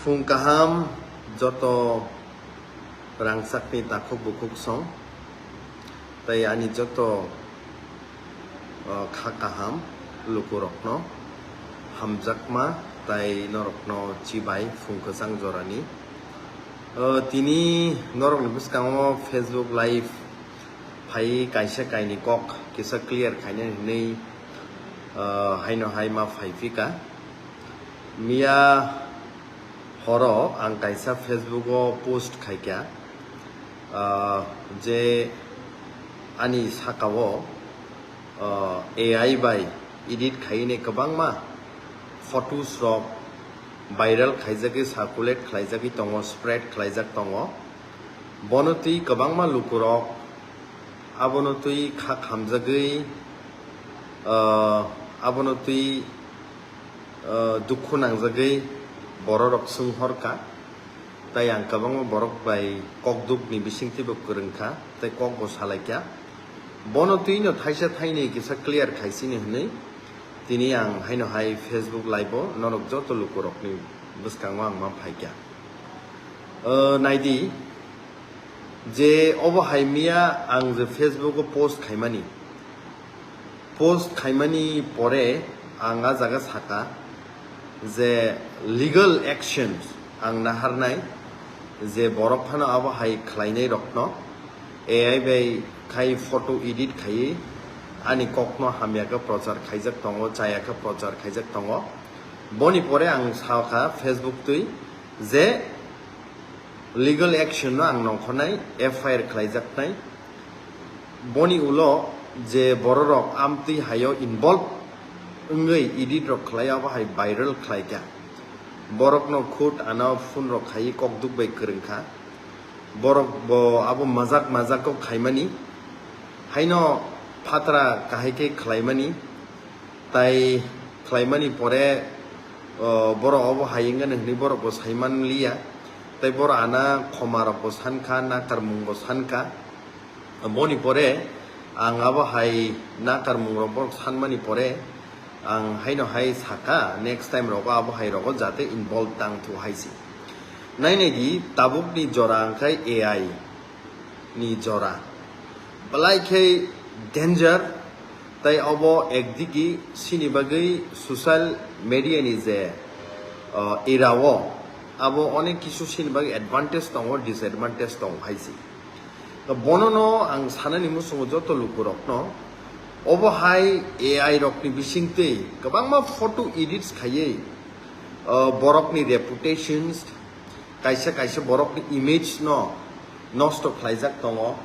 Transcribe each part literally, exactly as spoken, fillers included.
Phung kaham joto rangchakni takhuk bukhuk song, tei ani joto, uh, kha kaham lukurokno hamjakma tei norokno chibai phung kwchang jorani. Uh, tini norokni bwskango Facebook Live phai kaisa kaini kok kisa clear khainani hwnwi, uh, haino hai ma phai phika. Miya horo ang kaisa Facebook o post khaikha, ah, je ani sakao, ah, A I bai edit khaine kwbangma photos rok viral khaijagwi circulate khlaijagwi tongo, spread khlaijak tongo. Bono twi kwbangma lukurok abono twi kha khamjagwi, ah, abono twi ah, dukhu nangjagwi bororok swnghorkha, tei ang kwbangma borok bai kokdukni bisingtwibo kwrwngkha tei kokbo salaikha. Bono twino thaisa thainwi kisa clear khaisini hwnwi tini ang haino hai Facebook Live-o norok joto lukurokni bwskango ang ma phaikha. Ah, naidi je obo hai miya ang je Facebook-o post khaimani, post khaimani pore ang a jaga saka je legal actions ang naharnai je borok phano abo hai khlainai rokno A I bai khai photo edit khaiwi ani kokno hamya khe prochar khaijak tongo, chaya khe prochar khaijak tongo. Boni pore ang sakha Facebook twi je legal action no ang nongkhornai, F I R khlaijaknai. Boni ulo je bororok amtwi haio involve wngwi edit rok khlai abo hai viral khlaikha. Borokno khut ano phone rok khaiwi kokduk bai kwrwngkha. Borok bo abo majak majak kok khaimani. Haino phatra kahai khe khlaimani. Tai khlaimani pore, o, borok obo hai wngkha hwnwi borok bo saiman liya. Tai borok ana khoma rok bo sankha, nakarmung bo sankha. Boni pore ang abo hai nakarmung rok borok sanmani pore ang haino hai saka, next time rogo abo hai rogo jate involve tang thu hai si. Nainai di tabukni jora wngkha A I ni jora. Belai khe danger, tai obo ekdigi sini bagwi social media ni je, uh, era o, abo onek kisu sini bagwi advantage tongo, disadvantage tongo hai si. Bono no ang sanani muchungo joto lukurokno, obo hai A I rokni bisingtwi kwbangma photo edits khaiwi, uh, borokni reputations, kaisa kaisa borokni image no nosto khlaijak tongo.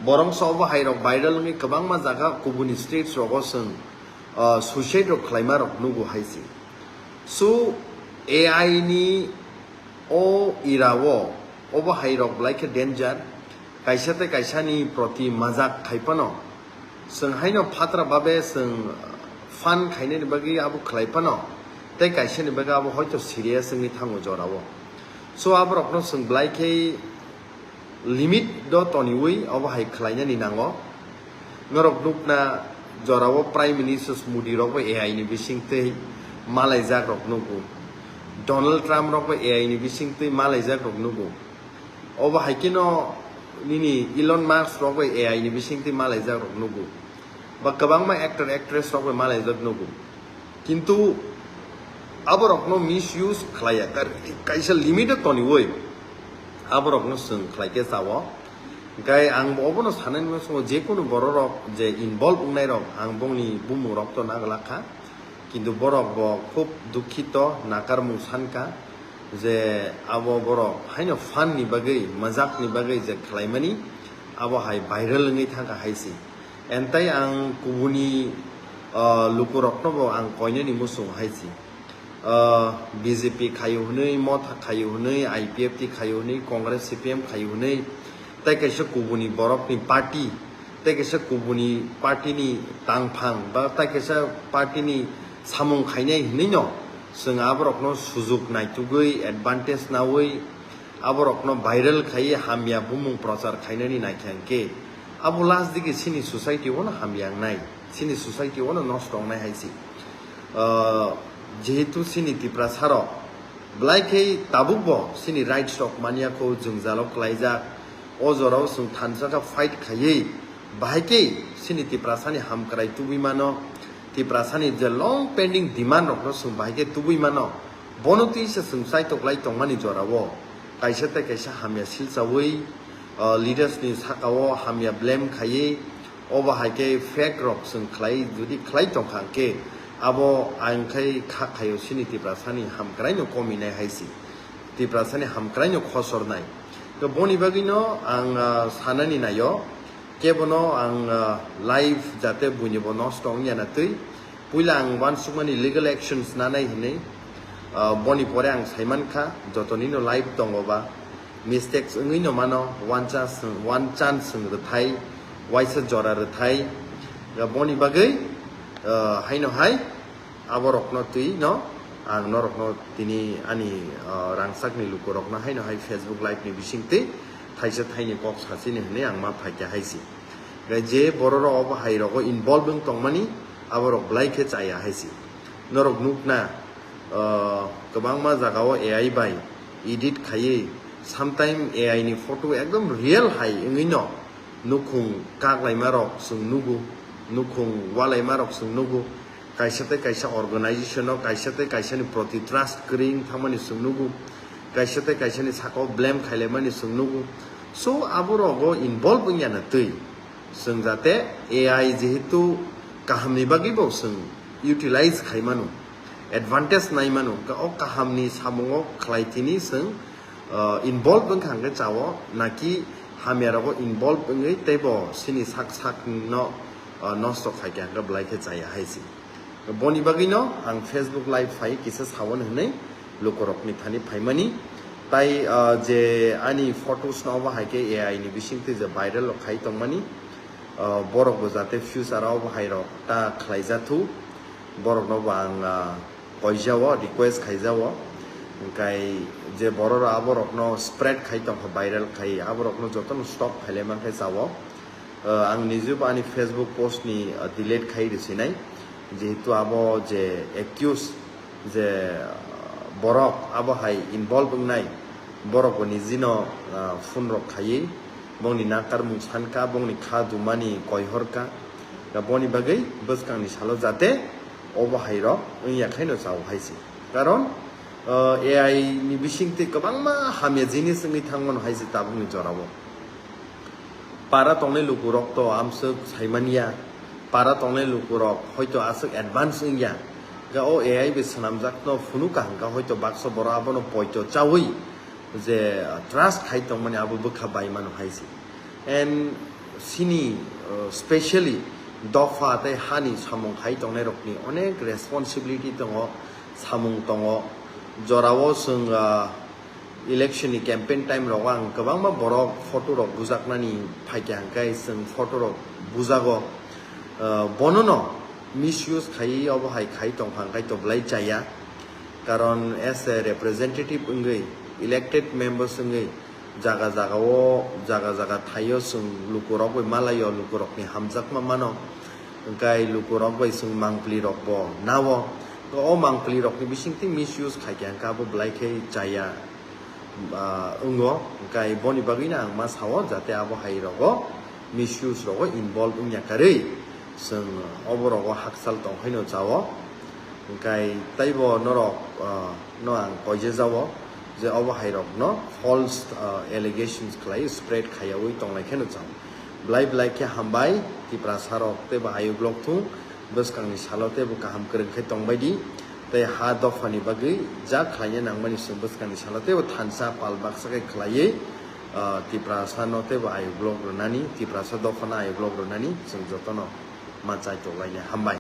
Borok se obo hai rok viral wngwi kwbangma jaga kubuni states rogo chwng, uh, suicide rok khlaima rok nugo hai si. So A I ni o era o obo hai rok belai khe danger. Kaisa tei kaisa ni proti majak khai phano, chwng haino phatra babe chwng fun khainani bagwi abo khlai phano, tei kaisa ni bagwi abo hoito serious wngwi thango jora o. So aborokno chwng belai khe limit do toniwi obo hai khlainani nango. Norok nukna jora o Prime Minister Modi rok bo A I ni bisingtwi malaijak rok nugo. Donald Trump rok bo A I ni bisingtwi malaijak rok nugo. Obo hai kheno nini Elon Musk rok bai A I ni bisingtwi malaijak rok nugo, ba kwbangma actor actress rok bai malaijak nugo, kintu aborokno misuse khlaiya, kar-, kaisa limit o toniwi aborokno chwng khlai khe chao. Hwnkhe ang bo obono sanani muchungo, jekunu bororok je involve wngnai rok, ang bongni bumung rok to naglak kha, kintu borok bo khub dukhito, nakarmung sankha. Je abo borok haino fun ni bagwi, majak ni bagwi je khlaimani, abo hai viral wngwi thangkha hai si. Entai ang kubuni, ah, lukurokno bo ang koinani muchung hai si. Ah, B J P khaio hwnwi, Motha khaio hwnwi, I P F T khaio hwnwi, Congress, C P M khaio hwnwi, tei kaisa kubuni borokni party, tei kaisa kubuni party ni tangphang, ba tei kaisa party ni samung khainai hwnwi no, chwng aborokno sujuk naitugwi, advantage nawi, aborokno viral khaiwi hamya bumung prochar khainani naikha hwnkhe, abo last digi chini society o no hamya wngnai, chini society o no nosto wngnai hai si. Ah, jehetu chini Tiprasa rok Belai khe tabukbo chini rights rok manya kho, jwngjalo klaijak. O jorao chwng thansa kha fight khaiwi, bahai khe chini Tiprasani hamkrai tubui mano, Tiprasani je long pending demand rokno chwng bahai khe tubui mano. Bono twi se chwng chaitok lai tongmani jorao kaisa tei kaisa hamya silchawi, uh, leaders ni sakao hamya blame khaiwi, obo hai khe fake rok chwng khlai, jodi khlai tongkha hwnkhe abo ang khai kha khaio chini Tiprasani hamkraino kominai hai si, Tiprasani hamkraino khosornai. To boni bagwino ang, ah, sanani naio, kebono ang, ah, life jate buinibo nosto wngya na twi. Puila ang uansukmani legal actions nanai hinwi, ah, boni pore ang saimankha, jotonino life tongo ba, mistakes wngwino mano, one chance, one chance chwng rwthai, waisa jora rwthai. Ya boni bagwi, ah, haino hai, aborokno twi no ang norokno tini ani, ah, rangchakni lukurokno haino hai Facebook live ni bisingtwi thaisa thaini kok sachini hwnwi ang ma phaikha hai si. Gai je bororok obo hai rogo involve wng tongmani, aborok belai khe chaya hai si. Norok nukna, ah, kwbangma jagao A I bai edit khaiwi, sometime A I ni photo ekdom real hai wngwi no nukhung kaklaima rok chwng nugo, nukhung walaima rok chwng nugo, kaisa tei kaisa organization o kaisa tei kaisa ni proti trust kwrwi wng thangmani chwng nugo, kaisa tei kaisa ni sakao blame khailaimani chwng nugo. So abo rogo involve wngya na twi chwng jate A I jehetu kahamni bagwi bo chwng utilize khaimano, advantage naimano, ka-, o kahamni samungo khlai tini chwng, uh, involve wngkha hwnkhe chao, naki hamya rogo involve wngwi teibo chini sak sak no, uh, nosto khaikha hwnkhe belai khe chaya hai si. Boni bagwino ang Facebook live phai kisa sawan hwnwi lukurokni thani phaimani. Tai, ah, je ani photos no obo hai khe A I ni bisingtwi je viral rok khai tongmani, ah, borok bo jate future o obo hai rok ta khlai ja thu, borok no bo ang, ah, koijao, request khaijao. Hwnkhe je borok rok abo rok no spread khai tongkha, viral khai, abo rok no joto no stop khailai mankhe chao. Uh, ang nijebo ani Facebook post ni, uh, delete khai rwsinai, jehetu abo je accuse je, uh, borok abo hai involve wngnai, borok bo nijino, uh, phone rok khaiwi bongni nakarmung sankha, bongni kha dumani koihorkha, da boni bagwi bwskangni salo jate obo hai rok wngya khaino chao hai se. Karon, uh, A I ni bisingtwi kwbangma hamya jinis wngwi thangmano hai se tabukni jorao. Para tongnai lukurok to amswk saimanya, para tongnai lukurok hoito aswk advance wngya. Ga o A I bai swnamjakno phunukha hwnkha hoito baksa borok abono poito chawi je, uh, trust khai tongmani abo bwkha bai mano hai se. And sini, uh, specially dopha tei hani samung khai tongnai rokni onek responsibility tongo, samung tongo. Jorao chwng, uh, election ni campaign time rogo ang kwbangma borok photo rok bujaknani phaikha hwnkhe chwng photo rok bujago. Uh, bonono misuse khai obo hai khai tongkha hwnkhe to belai chaya. Karon as a representative wngwi, elected members wngwi jaga jagao, jaga jaga thaio chwng lukurok bai malaio, lukurokni hamjakma mano. Hwnkhe lukurok bai chwng mangpli rok bo nao. O mangpli rokni bisingtwi misuse khaikha hwnkhe abo belai khe chaya, ah, wngo. Hwnkhe boni bagwino ang ma sao jate abo hai rogo misuse rogo involve wngya karwi chwng obo rogo haksal tongkhaino chao. Hwnkhe taibo norok, ah, no ang koijejao je obo hai rokno false, ah, allegations khlai spread khaiyawi tonglai kheno chao. Belai belai khe hambai, Tiprasa rok teibo ayuk lok thung, bwskangni salo teibo kaham kwrwng khe tongbai di. Tei ha dophani bagwi jak khlaina nangmani chwng bwskangni salo teibo thansa pal baksa khe khlaiwi, ah, Tiprasa no teibo ayuk lok rwnani, Tiprasa dophano ayuk lok rwnani chwng jotono ma chaitok lainai. Hambai.